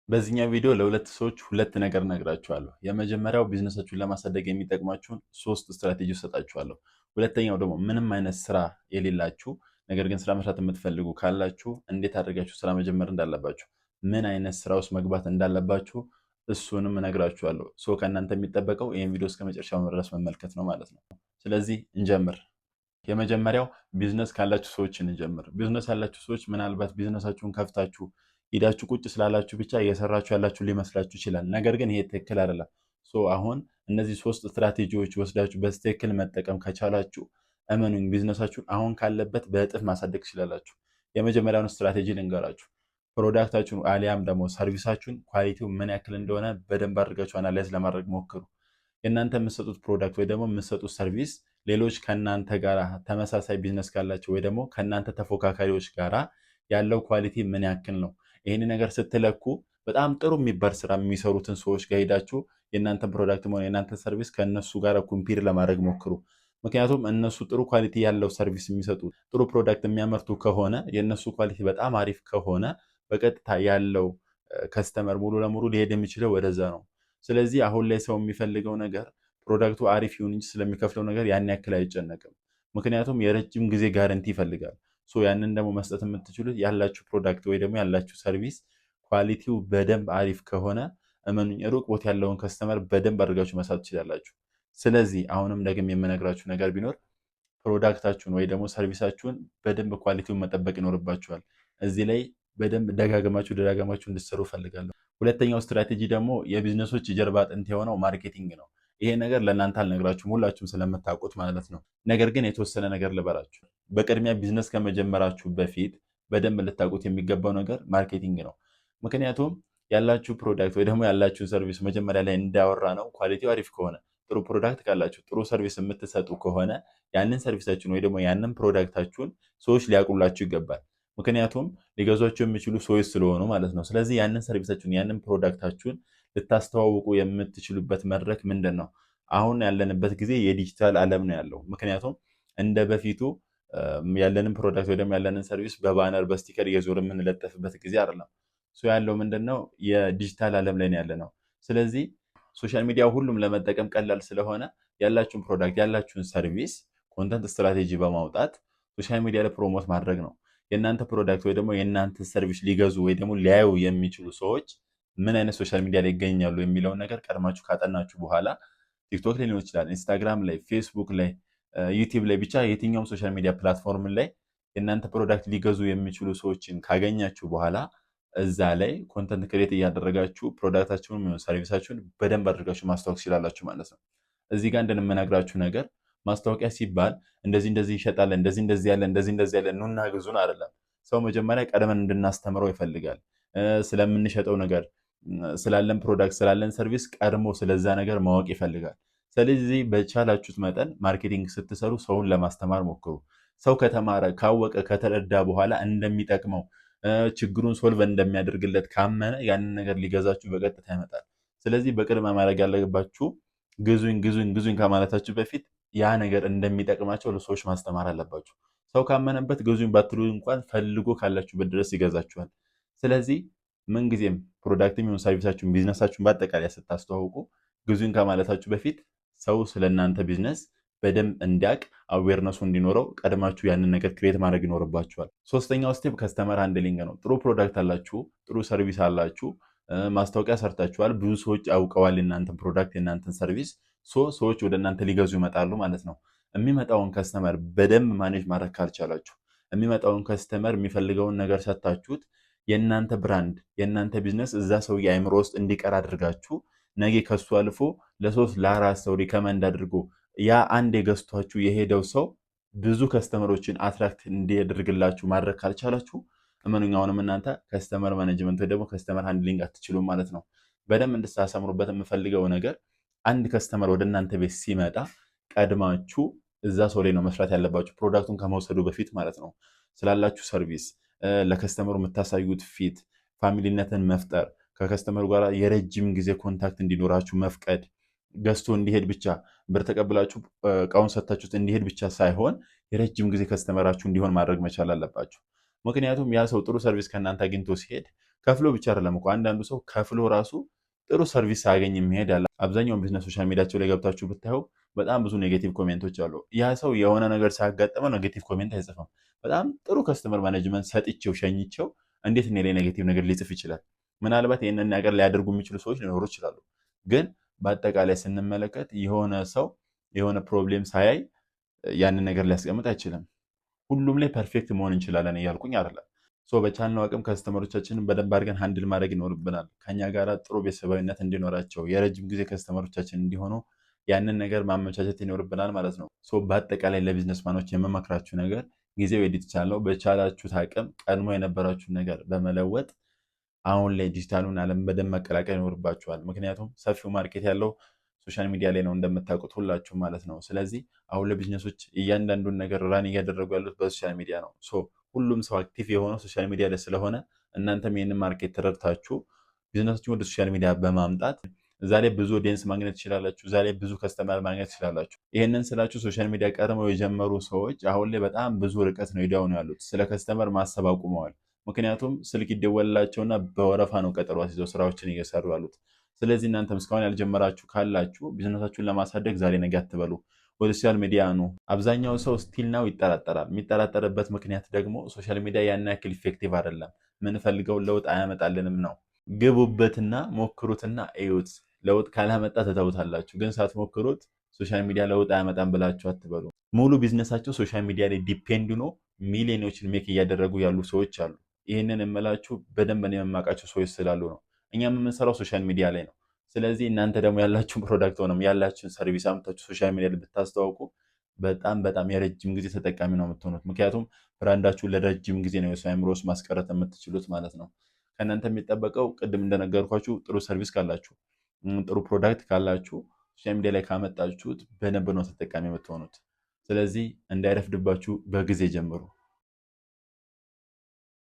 በዚህኛው ቪዲዮ ለሁለት ሰዎች ሁለት ነገር እነግራችኋለሁ። የመጀመሪያው ቢዝነሳችሁን ለማሳደግ የሚጠቅማችሁን ሶስት ስትራቴጂ እሰጣችኋለሁ። ሁለተኛው ደግሞ ምንም አይነት ስራ የሌላችሁ ነገር ግን ስራ መስራት የምትፈልጉ ካላችሁ እንዴት አድርጋችሁ ስራ መጀመር እንዳለባችሁ፣ ምን አይነት ስራ ውስጥ መግባት እንዳለባችሁ እሱንም እነግራችኋለሁ። So ከእናንተ የሚጠበቀው ይህን ቪዲዮ እስከ መጨረሻው ድረስ መመልከት ነው ማለት ነው። ስለዚህ እንጀምር። የመጀመሪያው ቢዝነስ ካላችሁ ሰዎች እንጀምር። ቢዝነስ ያላችሁ ሰዎች ምናልባት ቢዝነሳችሁን ከፍታችሁ ሂዳችሁ ቁጭ ስላላችሁ ብቻ እየሰራችሁ ያላችሁ ሊመስላችሁ ይችላል። ነገር ግን ይሄ ትክክል አይደለም። So አሁን እነዚህ ሶስት ስትራቴጂዎች ወስዳችሁ በትክክል መጠቀም ከቻላችሁ እመኑኝ ቢዝነሳችሁን አሁን ካለበት በእጥፍ ማሳደግ ትችላላችሁ። የመጀመሪያውን ስትራቴጂ ልንገራችሁ። Product ኣችሁን አሊያም ደግሞ service ኣችሁን quality ው ምን ያክል እንደሆነ በደንብ አድርጋችሁ analyze ለማድረግ ሞክሩ። የእናንተ የምትሰጡት product ወይ ደግሞ የምትሰጡት service ሌሎች ከእናንተ ጋር ተመሳሳይ ቢዝነስ ካላቸው ወይ ደግሞ ከእናንተ ተፎካካሪዎች ጋራ ያለው quality ምን ያክል ነው? ይህን ነገር ስትለኩ በጣም ጥሩ የሚባል ስራ የሚሰሩትን ሰዎች ጋር ሄዳችሁ የእናንተን product ሆነ የእናንተን service ከእነሱ ጋር compare ለማድረግ ሞክሩ። ምክንያቱም እነሱ ጥሩ quality ያለው service የሚሰጡ፣ ጥሩ product የሚያመርቱ ከሆነ፣ የእነሱ quality በጣም አሪፍ ከሆነ በቀጥታ ያለው customer ሙሉ ለሙሉ ሊሄድ የሚችለው ወደዛ ነው። ስለዚህ አሁን ላይ ሰው የሚፈልገው ነገር product ኡ አሪፍ ይሁን እንጂ ስለሚከፍለው ነገር ያን ያክል አይጨነቅም። ምክንያቱም የረጅም ጊዜ guarantee ይፈልጋል። So ያንን ደግሞ መስጠት የምትችሉት ያላችሁ product ወይ ደግሞ ያላችሁ service quality ው በደንብ አሪፍ ከሆነ እመኑኝ ሩቅ ቦታ ያለውን customer በደንብ አድርጋችሁ መሳብ ትችላላችሁ። ስለዚህ አሁንም ደግሜ የምነግራችሁ ነገር ቢኖር product ኣችሁን ወይ ደግሞ service ኣችሁን በደንብ quality ውን መጠበቅ ይኖርባችኋል። እዚህ ላይ በደንብ ደጋግማችሁ ደጋግማችሁ እንድትሰሩ እፈልጋለሁ። ሁለተኛው ስትራቴጂ ደግሞ የቢዝነሶች የጀርባ አጥንት የሆነው marketing ነው። ይሄ ነገር ለእናንተ አልነግራችሁም፣ ሁላችሁም ስለምታውቁት ማለት ነው። ነገር ግን የተወሰነ ነገር ልበላችሁ። በቅድሚያ ቢዝነስ ከመጀመራችሁ በፊት በደንብ ልታውቁት የሚገባው ነገር marketing ነው። ምክንያቱም ያላችሁ product ወይ ደግሞ ያላችሁን service መጀመሪያ ላይ እንዳወራነው quality ው አሪፍ ከሆነ፣ ጥሩ product ካላችሁ፣ ጥሩ service የምትሰጡ ከሆነ ያንን service ኣችሁን ወይ ደግሞ ያንን product ኣችሁን ሰዎች ሊያውቁላችሁ ይገባል። ምክንያቱም ሊገዟቸው የሚችሉ ሰዎች ስለሆኑ ማለት ነው። ስለዚህ ያንን service ኣችሁን፣ ያንን product ኣችሁን ልታስተዋውቁ የምትችሉበት መድረክ ምንድን ነው? አሁን ያለንበት ጊዜ የዲጂታል ዓለም ነው ያለው። ምክንያቱም እንደ በፊቱ ያለንን product ወይ ደግሞ ያለንን service በ banner በ sticker እየዞርን የምንለጥፍበት ጊዜ አይደለም። So ያለው ምንድን ነው? የዲጂታል ዓለም ላይ ነው ያለነው። ስለዚህ social media ሁሉም ለመጠቀም ቀላል ስለሆነ ያላችሁን product፣ ያላችሁን service content strategy በማውጣት social media ላይ promote ማድረግ ነው። የእናንተ product ወይ ደግሞ የእናንተ service ሊገዙ ወይ ደግሞ ሊያዩ የሚችሉ ሰዎች ምን አይነት social media ላይ ይገኛሉ የሚለውን ነገር ቀድማችሁ ካጠናችሁ በኋላ ቲክቶክ ላይ ሊሆን ይችላል፣ ኢንስታግራም ላይ፣ ፌስቡክ ላይ፣ ዩቲዩብ ላይ፣ ብቻ የትኛውም social media platform ላይ የእናንተ product ሊገዙ የሚችሉ ሰዎችን ካገኛችሁ በኋላ እዛ ላይ content create እያደረጋችሁ product ኣችሁን ወይም service ኣችሁን በደንብ አድርጋችሁ ማስተዋወቅ ትችላላችሁ ማለት ነው። እዚህ ጋር እንደምነግራችሁ ነገር ማስታወቂያ ሲባል እንደዚህ እንደዚህ ይሸጣል፣ እንደዚህ እንደዚህ ያለ፣ እንደዚህ እንደዚህ ያለ፣ ኑና ግዙን አይደለም። ሰው መጀመሪያ ቀድመን እንድናስተምረው ይፈልጋል። ስለምንሸጠው ነገር፣ ስላለን product፣ ስላለን service ቀድሞ ስለዛ ነገር ማወቅ ይፈልጋል። ስለዚህ በቻላችሁት መጠን marketing ስትሰሩ ሰውን ለማስተማር ሞክሩ። ሰው ከተማረ፣ ካወቀ፣ ከተረዳ በኋላ እንደሚጠቅመው፣ ችግሩን solve እንደሚያደርግለት ካመነ ያንን ነገር ሊገዛችሁ በቀጥታ ይመጣል። ስለዚህ በቅድሚያ ማድረግ ያለባችሁ ግዙኝ ግዙኝ ግዙኝ ከማለታችሁ በፊት ያ ነገር እንደሚጠቅማቸው ለሰዎች ማስተማር አለባችሁ። ሰው ካመነበት ግዙኝ ባትሉ እንኳን ፈልጎ ካላችሁበት ድረስ ይገዛችኋል። ስለዚህ ምንጊዜም product ም ይሁን service ኣችሁን፣ ቢዝነሳችሁን በአጠቃላይ ስታስተዋውቁ ግዙኝ ከማለታችሁ በፊት ሰው ስለ እናንተ ቢዝነስ በደንብ እንዲያውቅ፣ awareness ኡ እንዲኖረው ቀድማችሁ ያንን ነገር create ማድረግ ይኖርባችኋል። ሶስተኛው step customer handling ነው። ጥሩ product አላችሁ፣ ጥሩ service አላችሁ፣ ማስታወቂያ ሰርታችኋል፣ ብዙ ሰዎች አውቀዋል የእናንተን product፣ የእናንተን service። So ሰዎች ወደ እናንተ ሊገዙ ይመጣሉ ማለት ነው። የሚመጣውን customer በደንብ manage ማድረግ ካልቻላችሁ፣ የሚመጣውን customer የሚፈልገውን ነገር ሰጥታችሁት የእናንተ brand፣ የእናንተ ቢዝነስ እዛ ሰውዬ አይምሮ ውስጥ እንዲቀር አድርጋችሁ ነገ ከሱ አልፎ ለሶስት ለአራት ሰው recommend አድርጎ ያ አንድ ገዝቷችሁ የሄደው ሰው ብዙ customer ኦችን attract እንዲያደርግላችሁ ማድረግ ካልቻላችሁ እመኑኝ አሁንም እናንተ customer management ወይ ደግሞ customer handling አትችሉም ማለት ነው። በደንብ እንድታሰምሩበት የምፈልገው ነገር አንድ customer ወደ እናንተ ቤት ሲመጣ ቀድማችሁ እዛ ሰው ላይ ነው መስራት ያለባችሁ፣ product ኡን ከመውሰዱ በፊት ማለት ነው። ስላላችሁ service፣ ለ customer ኡ የምታሳዩት ፊት፣ family ነትን መፍጠር፣ ከ customer ኡ ጋር የረጅም ጊዜ contact እንዲኖራችሁ መፍቀድ፣ ገዝቶ እንዲሄድ ብቻ፣ ብር ተቀብላችሁ እቃውን ሰጥታችሁት እንዲሄድ ብቻ ሳይሆን የረጅም ጊዜ customer ኣችሁ እንዲሆን ማድረግ መቻል አለባችሁ። ምክንያቱም ያ ሰው ጥሩ service ከእናንተ አግኝቶ ሲሄድ ከፍሎ ብቻ አይደለም እኮ፣ አንዳንዱ ሰው ከፍሎ ራሱ ጥሩ service ሳያገኝ የሚሄድ አለ። አብዛኛውን business social media ቸው ላይ ገብታችሁ ብታዩ በጣም ብዙ negative comment ኦች አሉ። ያ ሰው የሆነ ነገር ሲያጋጥመው negative comment አይጽፍም። በጣም ጥሩ customer management ሰጥቼው ሸኝቼው እንዴት እኔ ላይ negative ነገር ሊጽፍ ይችላል? ምናልባት ይህንን ነገር ሊያደርጉ የሚችሉ ሰዎች ሊኖሩ ይችላሉ። ግን በአጠቃላይ ስንመለከት የሆነ ሰው የሆነ problem ሳያይ ያንን ነገር ሊያስቀምጥ አይችልም። ሁሉም ላይ perfect መሆን እንችላለን እያልኩኝ አይደለም። So በቻልነው አቅም customer ኦቻችንን በደንብ አድርገን handle ማድረግ ይኖርብናል። ከኛ ጋር ጥሩ ቤተሰባዊነት እንዲኖራቸው፣ የረጅም ጊዜ customer ኦቻችን እንዲሆኑ ያንን ነገር ማመቻቸት ይኖርብናል ማለት ነው። So በአጠቃላይ ለ businessman ኦች የምመክራችሁ ነገር ጊዜው የዲጂታል ነው። በቻላችሁት አቅም ቀድሞ የነበራችሁን ነገር በመለወጥ አሁን ላይ ዲጂታሉን ዓለም በደንብ መቀላቀል ይኖርባችኋል። ምክንያቱም ሰፊው market ያለው social media ላይ ነው እንደምታውቁት ሁላችሁ ማለት ነው። ስለዚህ አሁን ለቢዝነሶች እያንዳንዱን ነገር run እያደረጉ ያሉት በ social media ነው። So ሁሉም ሰው active የሆነው social media ላይ ስለሆነ እናንተም ይህንን market ተረድታችሁ ቢዝነሶችን ወደ social media በማምጣት እዛ ላይ ብዙ audience ማግኘት ትችላላችሁ። እዛ ላይ ብዙ customer ማግኘት ትችላላችሁ። ይህንን ስላችሁ social media ቀድመው የጀመሩ ሰዎች አሁን ላይ በጣም ብዙ ርቀት ነው ሄደው ነው ያሉት። ስለ customer ማሰብ አቁመዋል። ምክንያቱም ስልክ ይደወልላቸውና በወረፋ ነው ቀጠሮ አስይዘው ስራዎችን እየሰሩ ያሉት። ስለዚህ እናንተም እስካሁን ያልጀመራችሁ ካላችሁ ቢዝነሳችሁን ለማሳደግ ዛሬ ነገ አትበሉ፣ ወደ social media ኑ። አብዛኛው ሰው still now ይጠራጠራል። የሚጠራጠርበት ምክንያት ደግሞ social media ያን ያክል effective አይደለም፣ ምንፈልገውን ለውጥ አያመጣልንም ነው። ግቡበትና ሞክሩትና እዩት። ለውጥ ካላመጣ ትተውታላችሁ። ግን ሳትሞክሩት social media ለውጥ አያመጣም ብላችሁ አትበሉ። ሙሉ ቢዝነሳቸው social media ላይ depend ሆኖ ሚሊዮኖችን make እያደረጉ ያሉ ሰዎች አሉ። ይህንን የምላችሁ በደንብ እኔ የማውቃቸው ሰዎች ስላሉ ነው። እኛም የምንሰራው social media ላይ ነው። ስለዚህ እናንተ ደግሞ ያላችሁን product ሆነም ያላችሁን service አምጥታችሁ social media ላይ ብታስተዋውቁ በጣም በጣም የረጅም ጊዜ ተጠቃሚ ነው የምትሆኑት። ምክንያቱም brand ኣችሁን ለረጅም ጊዜ ነው የሰው አእምሮ ውስጥ ማስቀረት የምትችሉት ማለት ነው። ከእናንተ የሚጠበቀው ቅድም እንደነገርኳችሁ ጥሩ service ካላችሁ፣ ጥሩ product ካላችሁ social media ላይ ካመጣችሁት በደንብ ነው ተጠቃሚ የምትሆኑት። ስለዚህ እንዳይረፍድባችሁ በጊዜ ጀምሩ።